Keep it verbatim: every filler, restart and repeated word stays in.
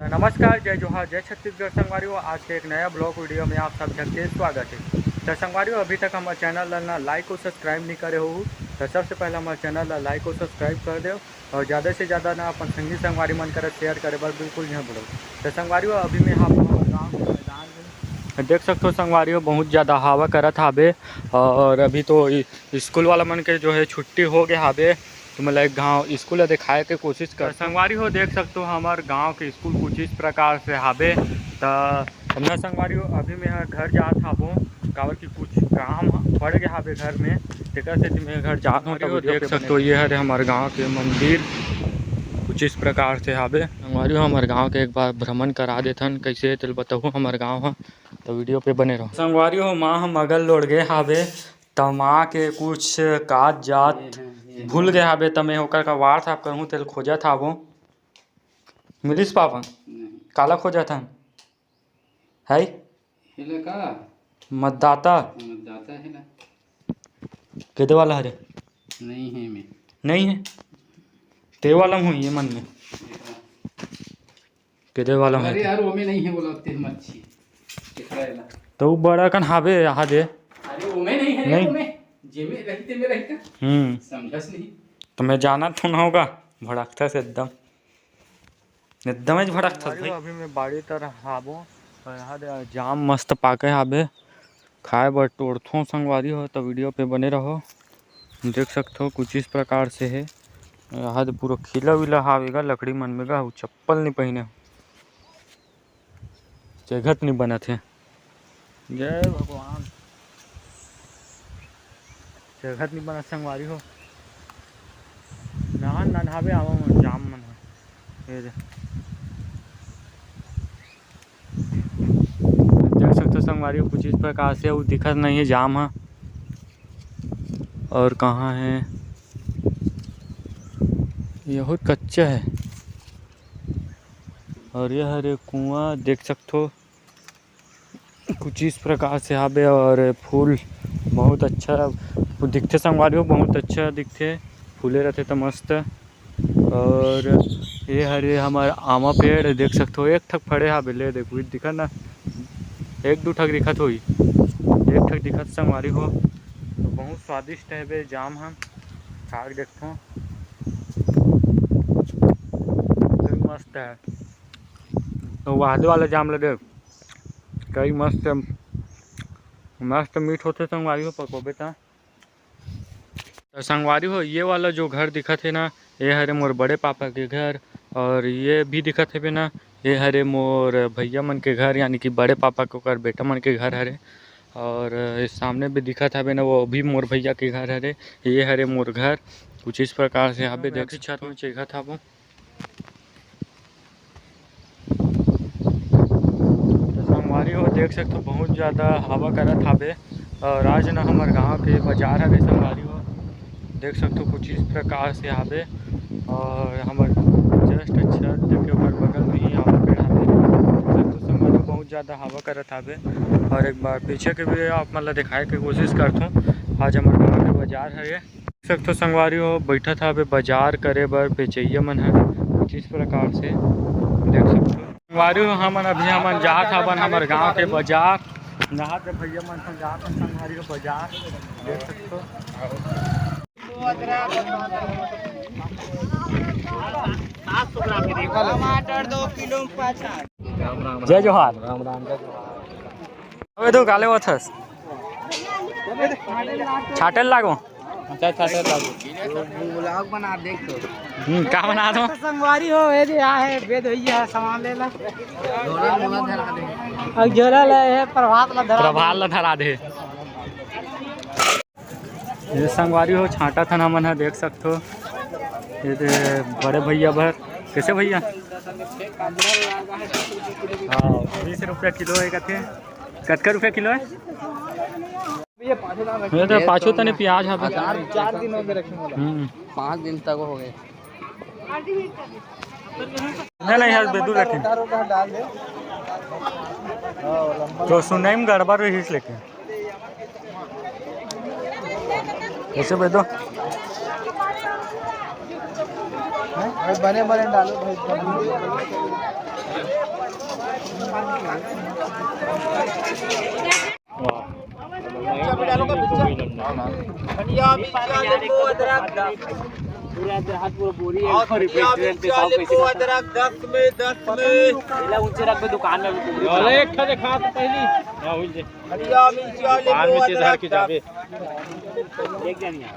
नमस्कार, जय जोहार, जय छत्तीसगढ़ संगवारी हो। आज के एक नया ब्लॉग वीडियो में आप सब झन के स्वागत है। तो संगवारी हो, अभी तक हमारे चैनल ला ना लाइक और सब्सक्राइब नहीं करे हो, तो सबसे पहले हमारे चैनल ला लाइक और सब्सक्राइब कर दो और ज़्यादा से ज़्यादा ना अपन संगी संगवारी मन करा शेयर करे बर बिल्कुल नहीं भूलो। तो संगवारी हो, अभी मैं आप हमारे गाँव के मैदान में देख सकते हो संगवारी हो, बहुत ज़्यादा हवा करत हाबे और अभी तो इ- स्कूल वाला मन के जो है छुट्टी हो गए हाबे, तो मैं एक गाँव स्कूल ला दिखाए के कोशिश कर। संगवारी हो, देख सकते हो हमार गाँव के स्कूल कुछ इस प्रकार से हाबे। त हमना संगवारी हो, अभी मैं ह घर जात हाबो, काबर कि कुछ काम पड़ गए हाबे घर में, तेकर सेती मैं घर जात हूँ। संगवारी हो, देख सकते हो, ये हरे हमार गाँव के मंदिर कुछ इस प्रकार से हाबे। संगवारी हो, हमार गाँव के एक बार भ्रमण करा देथन, कैसे हे तेल बताहू हमार गाँव ह, तो वीडियो पे बने रहो। संगवारी हो, माँ हम अगल लोड़ गए हाबे, त माँ के कुछ काज जात भूल गए हाबे, त मैं ओकर का WhatsApp करहूँ, तेल खोजत हाबो। मिलिस पापा? नहीं। काला खोजत हन? है? हेला का? मतदाता? मतदाता हेला। केदे वाला हरे? नहीं है मैं। नहीं है? ते वाला हूँ ये मन में। केदे वाला हूँ अरे ते। यार, ओमे नहीं है बोला, ते मच्छी। एकरा एला। तो वो बड़ा कन हाबे, यहाँ दे। अरे ओमे नहीं है रे, नहीं। ओमे। जेमे रही ते में रही का? हम्म। समझस नहीं। तो मैं जाना थोन होगा, भड़कता से एकदम। एकदम ही भड़कता संगवारी भाई। हो, अभी मैं बाड़ी तर हाबो, और यहाँ दे जाम मस्त पाके हाबे, खाए बर टोरथों संगवारी हो, तो वीडियो पे बने रहो। देख सकते हो कुछ इस प्रकार से है, यहाँ दे पूरा खिला विला हावे गा, लकड़ी मन में गा, वो चप्पल नहीं पहने हो। चघत नहीं बनत है। जय भगवान। चघत नहीं बनत संगवारी हो। नहान नहावे आवा मन, जाम मन है। ये दे। देख सकते हो संगवारी हो, कुछ इस प्रकार से वो दिखत नहीं है जाम है। और कहाँ है? यहू कच्चा है। और यह हरे कुआं देख सकते हो। कुछ इस प्रकार से हाबे और फूल बहुत अच्छा दिखथे संगवारी हो, बहुत अच्छा दिखथे, फूले रहथे त मस्त। और ये हरे हमर आमा पेड़ देख सकथो, एक ठक फड़े हाबे, ले देखो, दिखत ना, एक दू ठक दिखत होही, एक ठक दिखत संगवारी हो। तो बहुत स्वादिष्ट है बे जाम, हम खा के देखथों, तो मस्त है। तो वादे वाला जाम ले देख, कई मस्त, मस्त मीठ होथे संगवारी हो, पकोबे त। तो संगवारी हो, ये वाला जो घर दिखत हे ना, ये हरे मोर बड़े पापा के घर, और ये भी दिखत हे बे ना, ये हरे मोर भैया मन के घर, यानी कि बड़े पापा के ओकर बेटा मन के घर हरे। और ये सामने भी दिखत हवे ना, वो भी मोर भैया के घर हरे। ये हरे मोर घर, कुछ इस प्रकार से हवे, देख छत में चघत हवो। तो संगवारी हो, देख सकथो, बहुत ज़्यादा हवा करत हाबे। और आज ना हमर गांव के बाजार हवे संगवारी हो, देख सकथो, कुछ इस प्रकार से हाबे। और हमर just छत के ऊपर बगल में ही आमा पेड़ हाबे। देख सकथो संगवारी हो, बहुत ज़्यादा हवा करत हाबे। और एक बार पीछे के भी आप मन ला दिखाए के कोशिश करथों। आज हमर गांव के बाजार हवे। देख सकथो संगवारी हो, बैठत हवे बाजार करे बर बेचइया मन ह कुछ इस प्रकार से देख सकथो। संगवारी हो, हमन अभी हमन जात हवन हमर गांव के बाजार। नहात हे भैया मन संग जात हन संगवारी हो बाजार, देख सकथो। टमाटर दो किलो में पचास। जय जोहार। राम राम, जय जोहार। अबे तू काले होथस? छाटे लागो। अच्छा, छाटे लागो। व्लॉग बना, देख तो। हम्म, का बना दो? तो संगवारी हो, ये दे, आ है, बेद भैया, सामान ले ला। झोला मोला धरा दे। अब झोला ले, ये प्रभात ला धरा दे। प्रभात ला धरा दे। ये संगवारी हो, छांटा थन हमन ह, देख सकथो। ये दे बड़े भैया बर। कैसे भैया? हाँ, बीस रुपया किलो है कथे। कतका रुपया किलो है? ये तो पाछू तने प्याज हा। चार, चार दिन हो गए रखे मोला। हम्म। पाँच दिन तक हो गए। नहीं, नहीं, यार, बेदू रखे। डाल दे। तो सुनाई में गड़बड़ रही, इसलिए। कैसे बेदो? भाई, बने बने डालो भाई। धनिया, मिर्चा, नींबू, अदरक। पूरा हाथ पूरा बोरी है। और धनिया, मिर्चा, नींबू, अदरक, दस में, दस में। ऊंचे रख दे दुकान में। अरे, एक ठा देखा तो पहली। हाँ, हुई जे। धनिया, मिर्चा, नींबू, अदरक, दस। देख जानिए।